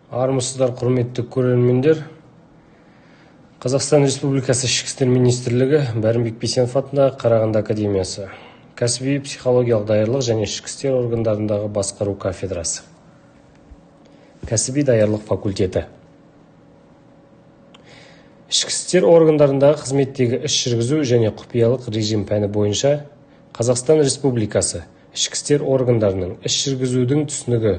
Армысыздар, құрметті көрермендер. Қазақстан Республикасы Ішкі істер министрлігі Бәрімбек Бейсенов атындағы Қарағанды академиясы кәсіби психологиялық даярлық және ішкі істер органдарындағы басқару кафедрасы, кәсіби даярлық факультеті. Ішкі істер органдарындағы қызметтегі іс жүргізу және құпиялық режим пәні бойынша Қазақстан Республикасы ішкі істер органдарының іс жүргізудің түсінігі,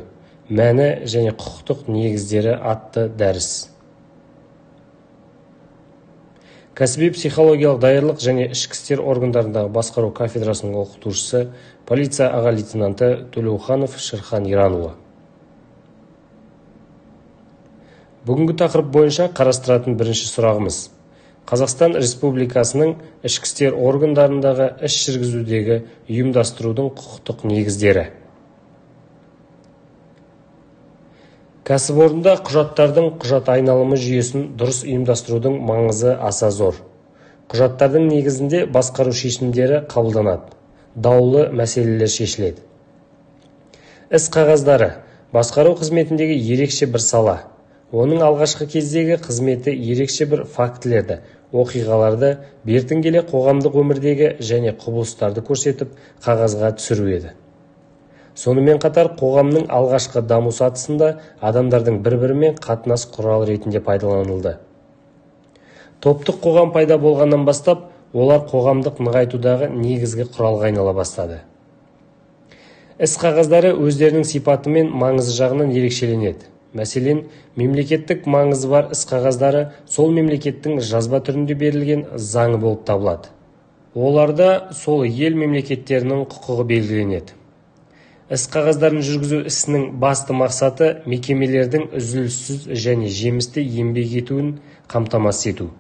мәні және құқықтық негіздері атты дәріс. Кәсіби психологиялық даярлық және ішкі істер органдарындағы басқару кафедрасының оқытушысы, полиция аға лейтенанты Төлеуханов Шерхан Иранұлы. Бүгінгі тақырып бойынша қарастыратын бірінші сұрағымыз: Қазақстан Республикасының ішкі істер органдарындағы іс жүргізудегі ұйымдастырудың құқықтық негіздері. Кәсіпорында құжаттардың құжат айналымы жүйесін дұрыс ұйымдастырудың маңызы аса зор. Құжаттардың негізінде басқару шешімдері қабылданады, даулы мәселелер шешіледі. Іс қағаздары басқару қызметіндегі ерекше бір сала. Оның алғашқы кездегі қызметі ерекше бір фактілерді, оқиғаларды, бертін келе қоғамдық өмірдегі және құбылыстарды көрсетіп, қағазға түсіру еді. Сонымен қатар қоғамның алғашқы даму сатысында адамдардың бір-бірімен қатынас құралы ретінде пайдаланылды. Топтық қоғам пайда болғаннан бастап, олар қоғамдық нығайтудағы негізгі құралға айнала бастады. Іс қағаздары өздерінің сипаты мен маңызы жағынан ерекшеленеді. Мәселен, мемлекеттік маңызы бар іс қағаздары сол мемлекеттің жазба түрінде берілген заңы болып табылады. Оларда сол ел мемлекеттерінің құқығы белгіленеді. Іс қағаздарын жүргізу ісінің басты мақсаты мекемелердің үзіліссіз және жемісті еңбек етуін қамтамасыз ету.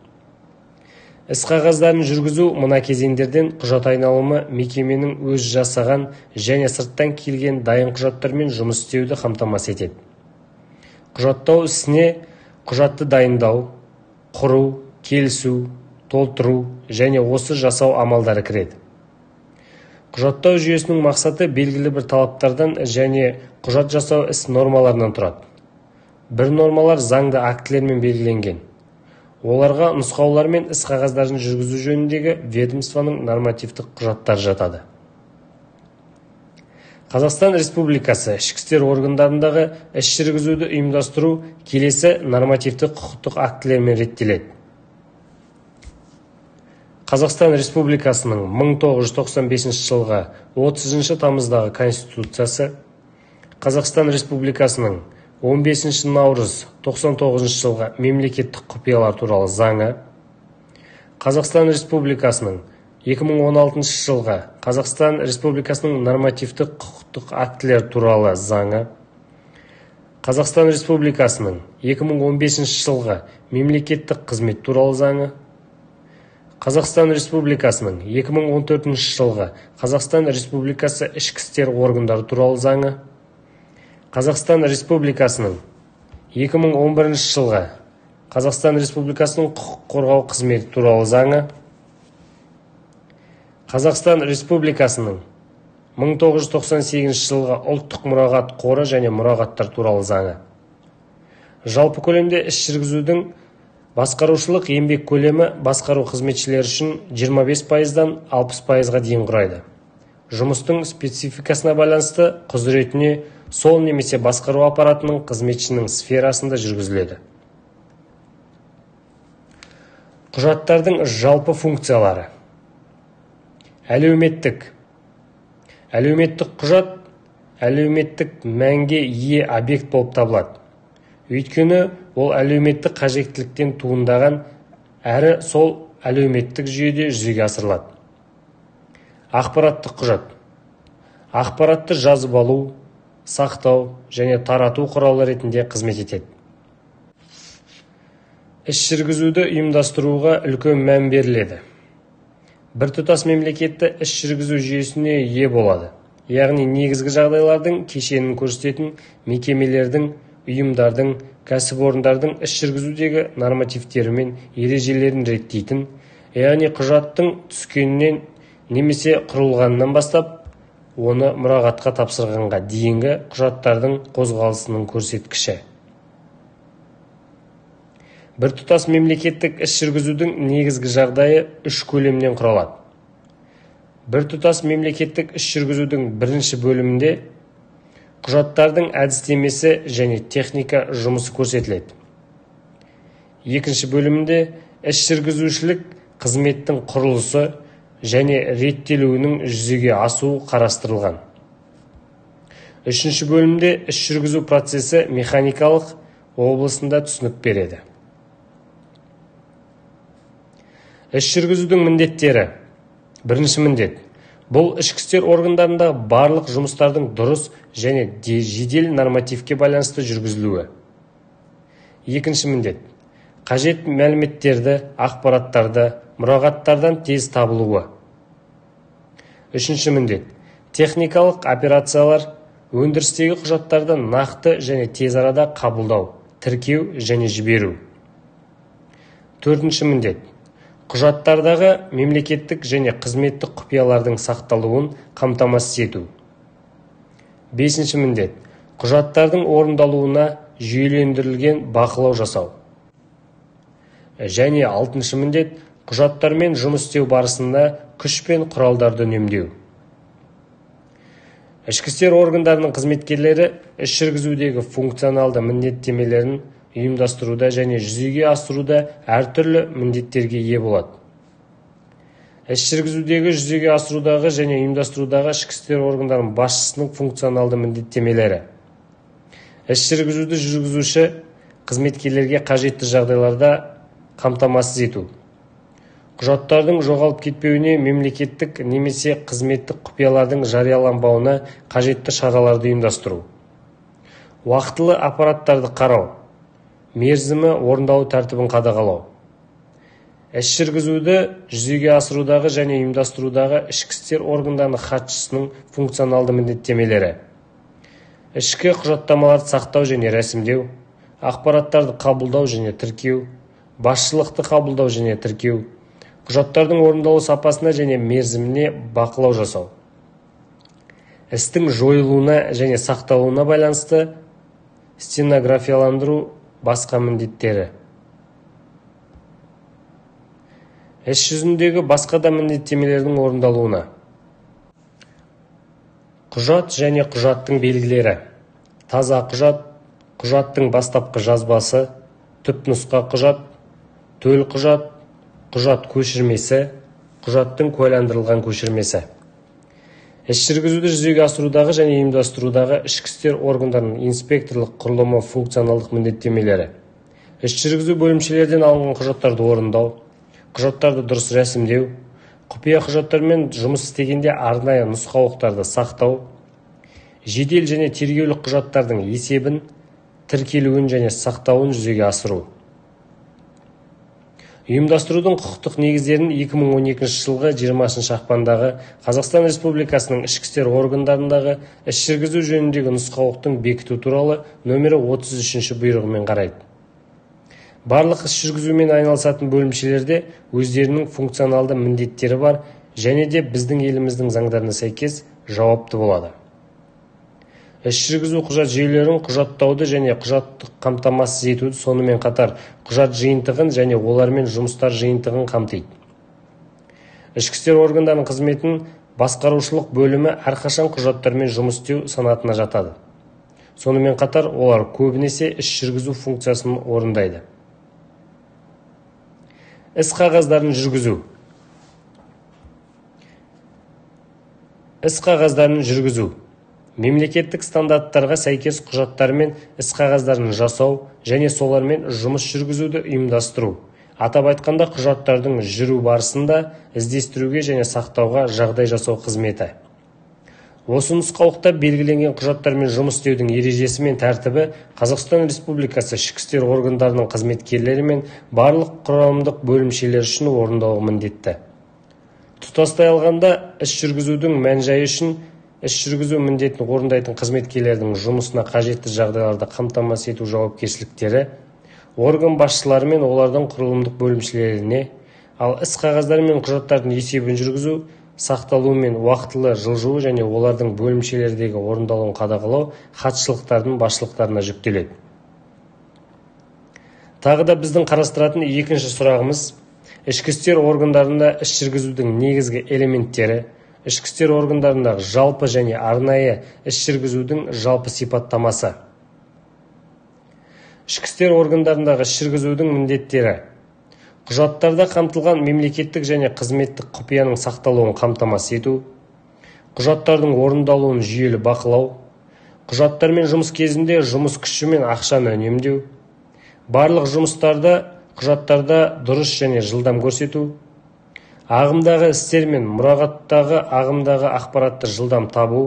Іс қағаздарын жүргізу мына кезеңдерден құжат айналымы мекеменің өз жасаған және сырттан келген дайын құжаттармен жұмыс істеуді қамтамасыз етеді. Құжаттау ісіне құжатты дайындау, құру, келісу, толтыру және осы жасау амалдары кіреді. Құжаттау жүйесінің мақсаты белгілі бір талаптардан және құжат жасау іс нормаларынан тұрады. Бір нормалар заңды актілермен белгіленген. Оларға нұсқаулар мен іс қағаздарын жүргізу жөніндегі ведомствоның нормативтік құжаттары жатады. Қазақстан Республикасы ішкі істер органдарындағы іс жүргізуді ұйымдастыру келесі нормативтік құқықтық актілермен реттеледі. Қазақстан Республикасының 1995 жылғы 30 тамыздағы Конституциясы, Қазақстан Республикасының 15 наурыз 99 жылғы мемлекеттік құпиялар туралы заңы, Қазақстан Республикасының 2016 жылғы Қазақстан Республикасының нормативтік құқықтық актілері туралы заңы, Қазақстан Республикасының 2015 жылғы мемлекеттік қызмет туралы заңы, Қазақстан Республикасының 2014 жылғы Қазақстан Республикасы ішкі істер органдары туралы заңы, Қазақстан Республикасының 2011 жылғы Қазақстан Республикасының құқық қорғау қызметі туралы заңы, Қазақстан Республикасының 1998 жылғы ұлттық мұрағат қоры және мұрағаттар туралы заңы. Жалпы көлемде іс жүргізудің басқарушылық еңбек көлемі басқару қызметшілері үшін 25%-дан 60%-ға дейін құрайды. Жұмыстың спецификасына байланысты құзыретіне сол немесе басқару аппаратының қызметшінің сферасында жүргізіледі. Құжаттардың жалпы функциялары. Әлеуметтік. Әлеуметтік құжат әлеуметтік мәнге ие объект болып табылады. Өйткені ол әлеуметтік қажеттіліктен туындаған әрі сол әлеуметтік жүйеде жүзеге асырылады. Ақпараттық құжат. Ақпаратты жазып алу, сақтау және тарату құралы ретінде қызмет етеді. Іс жүргізуді ұйымдастыруға үлкен мән беріледі. Біртұтас мемлекетті іс жүргізу жүйесіне ие болады. Яғни негізгі жағдайлардың кешенін көрсететін мекемелердің, ұйымдардың, кәсіпорындардың іс жүргізудегі нормативтері мен ережелерін реттейтін, яғни құжаттың түскенінен немесе құрылғанынан бастап, оны мұрағатқа тапсырғанға дейінгі құжаттардың қозғалысының көрсеткіші. Біртұтас мемлекеттік іс жүргізудің негізгі жағдайы үш көлемнен құралады. Біртұтас мемлекеттік іс жүргізудің бірінші бөлімінде құжаттардың әдістемесі және техника жұмысы көрсетіледі. Екінші бөлімінде іс жүргізушілік қызметтің құрылысы және реттелуінің жүзеге асуы қарастырылған. Үшінші бөлімде іс жүргізу процесі механикалық облысында түсінік береді. Іс жүргізудің міндеттері. Бірінші міндет. Бұл ішкі істер органдарындағы барлық жұмыстардың дұрыс және жедел нормативке байланысты жүргізілуі. Екінші міндет. Қажет мәліметтерді, ақпараттарды, мұрағаттардан тез табылуы. Үшінші міндет. Техникалық операциялар, өндірістегі құжаттарды нақты және тез арада қабылдау, тіркеу және жіберу. Төртінші міндет. Құжаттардағы мемлекеттік және қызметтік құпиялардың сақталуын қамтамасыз ету. Бесінші міндет. Құжаттардың орындалуына жүйелендірілген бақылау жасау. Және алтыншы міндет. Құжаттармен жұмыс істеу барысында күш пен құралдарды үнемдеу. Ішкі істер органдарының қызметкерлері іс жүргізудегі функционалды міндеттемелерін ұйымдастыруда және жүзеге асыруда әртүрлі міндеттерге ие болады. Іс жүргізудегі, жүзеге асырудағы және ұйымдастырудағы ішкі істер органдарының басшысының функционалды міндеттемелері. Іс жүргізуді жүргізуші қызметкерлерге қажетті жағдайларда қамтамасыз ету. Құжаттардың жоғалып кетпеуіне, мемлекеттік немесе қызметтік құпиялардың жарияланбауына қажетті шараларды ұйымдастыру. Уақытылы аппараттарды қарау, мерзімі орындалу тәртібін қадағалау. Іс жүргізуді жүзеге асырудағы және ұйымдастырудағы ішкі істер органдарының хатшысының функционалды міндеттемелері. Ішкі құжаттамаларды сақтау және рәсімдеу, ақпараттарды қабылдау және тіркеу, басшылықты қабылдау және тіркеу, құжаттардың орындалу сапасына және мерзіміне бақылау жасау. Істің жойылуына және сақталуына байланысты стенографияландыру басқа міндеттері. Іс жүзіндегі басқа да міндеттемелердің орындалуына. Құжат және құжаттың белгілері. Таза құжат, құжаттың бастапқы жазбасы, түпнұсқа құжат, төл құжат, құжат көшірмесі, құжаттың куәландырылған көшірмесі. Іс жүргізуді жүзеге асырудағы және ұйымдастырудағы ішкі істер органдарының инспекторлық құрылымы функционалдық міндеттемелері. Іс жүргізу бөлімшелерден алынған құжаттарды орындау, құжаттарды дұрыс рәсімдеу, құпия құжаттармен жұмыс істегенде арнайы нұсқаулықтарды сақтау, жедел және тергеулік құжаттардың есебін, тіркелуін және сақтауын жүзеге асыру. Ұйымдастырудың құқықтық негіздерін 2012 жылғы 20 ақпандағы Қазақстан Республикасының ішкі істер органдарындағы іс жүргізу жөніндегі нұсқаулықтың бекіту туралы нөмірі 33 бұйрығымен қарайды. Барлық іс жүргізумен айналысатын бөлімшелерде өздерінің функционалды міндеттері бар және де біздің еліміздің заңдарына сәйкес жауапты болады. Іс жүргізу құжат жүйелерін құжаттауды және құжаттық қамтамасыз етуді, сонымен қатар құжат жиынтығын және олармен жұмыстар жиынтығын қамтиды. Ішкі істер органдарының қызметін басқарушылық бөлімі әрқашан құжаттармен жұмыс істеу санатына жатады. Сонымен қатар олар көбінесе іс жүргізу функциясын орындайды. Іс қағаздарын жүргізу. Іс қағаздарын жүргізу. Мемлекеттік стандарттарға сәйкес құжаттармен іс қағаздарын жасау және солармен жұмыс жүргізуді ұйымдастыру. Атап айтқанда, құжаттардың жүру барысында іздестіруге және сақтауға жағдай жасау қызметі. Осы нұсқаулықта белгіленген құжаттармен жұмыс істеудің ережесі мен тәртібі Қазақстан Республикасы ішкі істер органдарының қызметкерлері мен барлық құрамдық бөлімшелер үшін орындалуы міндетті. Тұтастай алғанда, іс жүргізудің мән-жайы үшін іс жүргізу міндетін орындайтын қызметкерлердің жұмысына қажетті жағдайларды қамтамасыз ету жауапкершіліктері орган басшылары мен олардың құрылымдық бөлімшелеріне, ал іс қағаздары мен құжаттардың есебін жүргізу, сақталуы мен уақытылы жылжуы және олардың бөлімшелердегі орындалуын қадағалау хатшылықтардың басшылықтарына жүктеледі. Тағы да біздің қарастыратын екінші сұрағымыз: ішкі істер органдарында іс жүргізудің негізгі элементтері, ішкі істер органдарындағы жалпы және арнайы іс жүргізудің жалпы сипаттамасы. Ішкі істер органдарындағы іс жүргізудің міндеттері: құжаттарда қамтылған мемлекеттік және қызметтік құпияның сақталуын қамтамасыз ету, құжаттардың орындалуын жүйелі бақылау, құжаттармен жұмыс кезінде жұмыс күші мен ақшаны үнемдеу, барлық жұмыстарды құжаттарда дұрыс және жылдам көрсету, ағымдағы істер мен мұрағаттағы ағымдағы ақпаратты жылдам табу,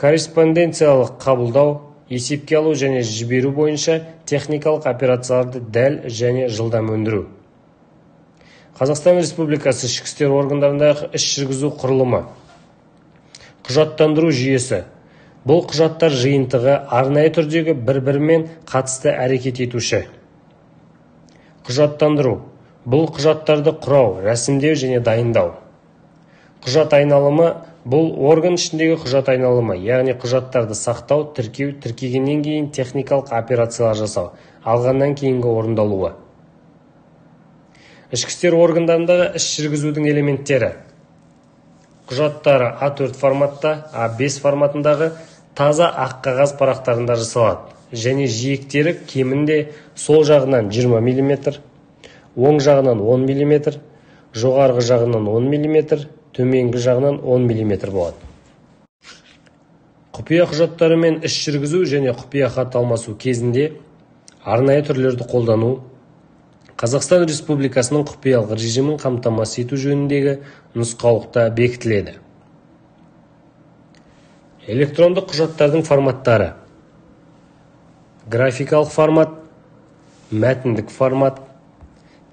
корреспонденциялық қабылдау, есепке алу және жіберу бойынша техникалық операцияларды дәл және жылдам өндіру. Қазақстан Республикасы ішкі істер органдарындағы іс жүргізу құрылымы. Құжаттандыру жүйесі. Бұл құжаттар жиынтығы арнайы түрдегі бір-бірімен қатысты әрекет етуші. Құжаттандыру. Бұл құжаттарды құрау, рәсімдеу және дайындау. Құжат айналымы. Бұл орган ішіндегі құжат айналымы, яғни құжаттарды сақтау, тіркеу, тіркегеннен кейін техникалық операциялар жасау, алғаннан кейінгі орындалуы. Ішкі істер органдарындағы іс жүргізудің элементтері. Құжаттары А4 форматта, А5 форматындағы таза ақ қағаз парақтарында жасалады және жиектері кемінде сол жағынан 20 мм, оң жағынан 10 мм, жоғарғы жағынан 10 мм, төменгі жағынан 10 мм болады. Құпия құжаттарымен іс жүргізу және құпия хат алмасу кезінде арнайы түрлерді қолдану Қазақстан Республикасының құпиялық режимін қамтамасыз ету жөніндегі нұсқаулықта бекітіледі. Электрондық құжаттардың форматтары: графикалық формат, мәтіндік формат,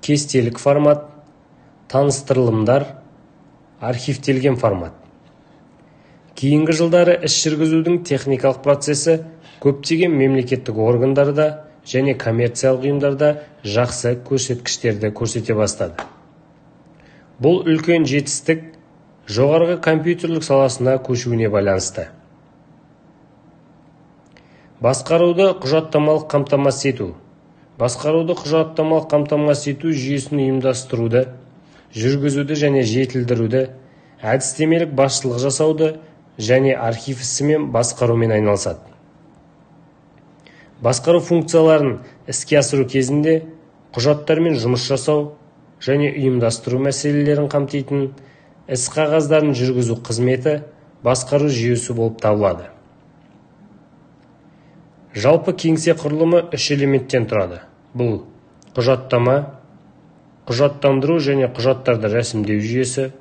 кестелік формат, таныстырылымдар, архивтелген формат. Кейінгі жылдары іс жүргізудің техникалық процесі көптеген мемлекеттік органдарда және коммерциялық ұйымдарда жақсы көрсеткіштерді көрсете бастады. Бұл үлкен жетістік жоғарғы компьютерлік саласына көшуіне байланысты. Басқаруды құжаттамалық қамтамасыз ету. Басқаруды құжаттамалық қамтамасыз ету жүйесін ұйымдастыруды, жүргізуді және жетілдіруді, әдістемелік басшылық жасауды және архив ісімен басқарумен айналысады. Басқару функцияларын іске асыру кезінде құжаттармен жұмыс жасау және ұйымдастыру мәселелерін қамтитын іс қағаздарын жүргізу қызметі басқару жүйесі болып табылады. Жалпы кеңсе құрылымы үш элементтен тұрады. Бұл құжаттама, құжаттандыру және құжаттарды рәсімдеу жүйесі.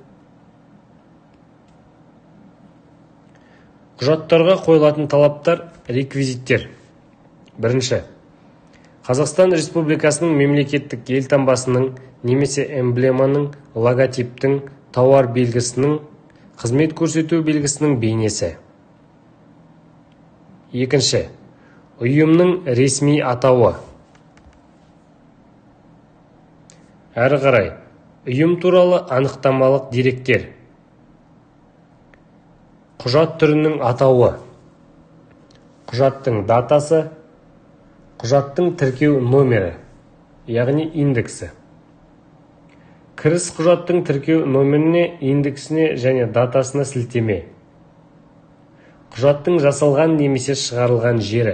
Құжаттарға қойылатын талаптар, реквизиттер. Бірінші, Қазақстан Республикасының мемлекеттік елтаңбасының немесе эмблеманың, логотиптің, тауар белгісінің, қызмет көрсету белгісінің бейнесі. Екінші, ұйымның ресми атауы. Әрі қарай, ұйым туралы анықтамалық деректер. Құжат түрінің атауы, құжаттың датасы, құжаттың тіркеу номері, яғни индексі. Кіріс құжаттың тіркеу номеріне, индексіне және датасына сілтеме. Құжаттың жасалған немесе шығарылған жері.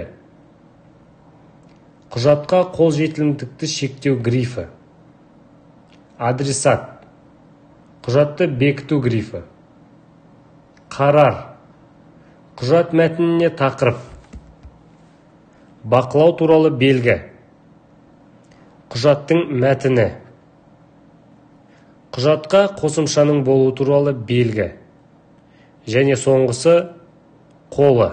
Құжатқа қол жетімділікті шектеу грифі. Адресат. Құжатты бекіту грифі. Қарар. Құжат мәтініне тақырып. Бақылау туралы белгі. Құжаттың мәтіні. Құжатқа қосымшаның болуы туралы белгі. Және соңғысы қолы.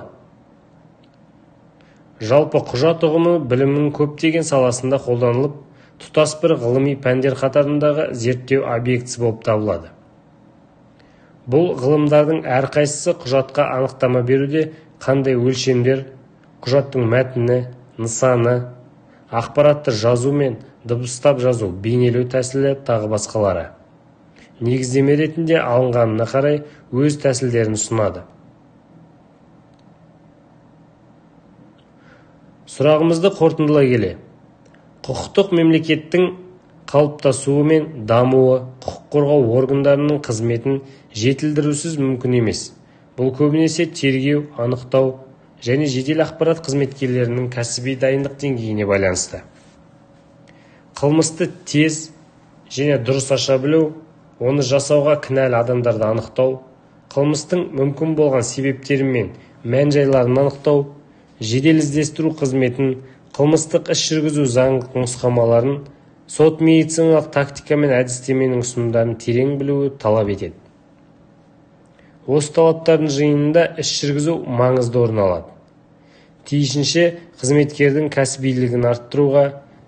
Жалпы құжат ұғымы білімнің көптеген саласында қолданылып, тұтас бір ғылыми пәндер қатарындағы зерттеу объектісі болып табылады. Бұл ғылымдардың әрқайсысы құжатқа анықтама беруде қандай өлшемдер, құжаттың мәтіні, нысаны, ақпаратты жазу мен дыбыстап жазу, бейнелеу тәсілі тағы басқалары негіздеме ретінде алынғанына қарай өз тәсілдерін ұсынады. Сұрағымызды қорытындылай келе, Құқықтық мемлекеттің қалыптасуы мен дамуы құқық қорғау органдарының қызметін жетілдірусіз мүмкін емес. Бұл көбінесе тергеу, анықтау және жедел ақпарат қызметкерлерінің кәсіби дайындық деңгейіне байланысты. Қылмысты тез және дұрыс аша білу, оны жасауға кінәлі адамдарды анықтау, қылмыстың мүмкін болған себептері мен мән-жайларын анықтау, жедел іздестіру қызметін, қылмыстық іс жүргізу заңдық нұсқамаларын, сот медициналық тактика мен әдістеменің ұсынымдарын терең білуі талап етеді. Осы талаптардың жиынында іс жүргізу маңызды орын алады. Тиісінше, қызметкердің кәсібилігін арттыруға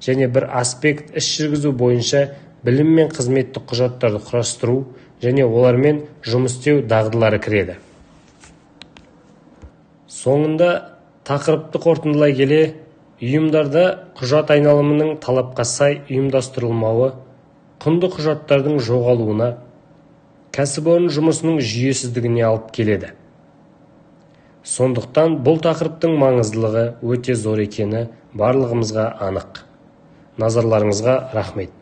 және бір аспект іс жүргізу бойынша білім мен қызметтік құжаттарды құрастыру және олармен жұмыс істеу дағдылары кіреді. Соңында тақырыпты қорытындылай келе, ұйымдарда құжат айналымының талапқа сай ұйымдастырылмауы құнды құжаттардың жоғалуына, кәсіпорын жұмысының жүйесіздігіне алып келеді. Сондықтан бұл тақырыптың маңыздылығы өте зор екені барлығымызға анық. Назарларыңызға рахмет.